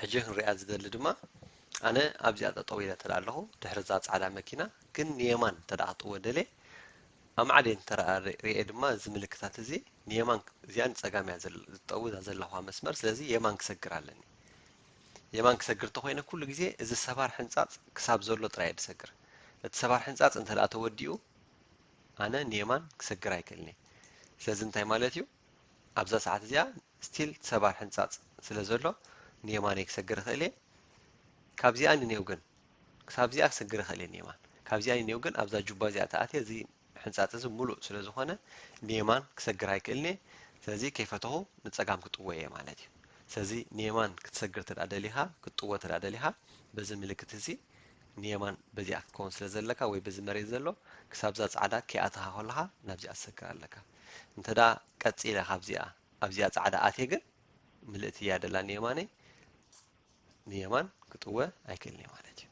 ሕጂ ክንሪኣ ዝደሊ ድማ ኣነ ኣብዚኣ ጠጠው ኢለ እንተ ኣለኹ ድሕሪ እዛ ፃዕዳ መኪና ግን ንየማን እንተ ክጥወ ደልየ ኣማዕድየ እንተ ሪኤ ድማ እዚ ምልክታት እዚ ንየማን እዚኣ ንፀጋም እያ ዝጠው እዛ ዘለኹዋ መስመር ስለዚ የማን ክሰግር ኣለኒ። የማን ክሰግር እንተኮይነ ኩሉ ግዜ እዚ ሰባር ሕንፃፅ ክሳብ ዘሎ ጥራይ እየ ዝሰግር። እቲ ሰባር ሕንፃፅ እንተ ተወዲኡ ኣነ ንየማን ክሰግር ኣይክእልን እየ። ስለዚ እንታይ ማለት እዩ? ኣብዛ ሰዓት እዚኣ ስቲል ሰባር ሕንፃፅ ስለ ዘሎ ንየማን እየ ክሰግር እኽእል እየ። ካብዚኣ ንኔው ግን ክሳብዚኣ ክሰግር እኽእል እየ ንየማን። ካብዚኣ ንኔው ግን ኣብዛ ጁባ እዚኣ ተኣትየ እዚ ሕንፃፅ እዚ ሙሉእ ስለ ዝኾነ ንየማን ክሰግር ኣይክእልን እየ። ስለዚ ከይፈተኹ ንፀጋም ክጥወ እየ ማለት እዩ። ስለዚ ንየማን ክትሰግር ተዳ ደሊኻ ክትጥወ ተዳ ደሊኻ በዚ ምልክት እዚ ንየማን በዚኣ ክትከውን ስለ ዘለካ ወይ በዚ መሬት ዘሎ ክሳብዛ ፃዕዳ ከይኣተኻ ከለኻ ናብዚኣ ትሰግር ኣለካ። እንተዳ ቀፂለ ካብዚኣ ኣብዚኣ ፃዕዳ ኣትየ ግን ምልእቲ እያ ደላ ንየማነይ ንየማን ክጥወ ኣይክእልን እየ ማለት እዩ።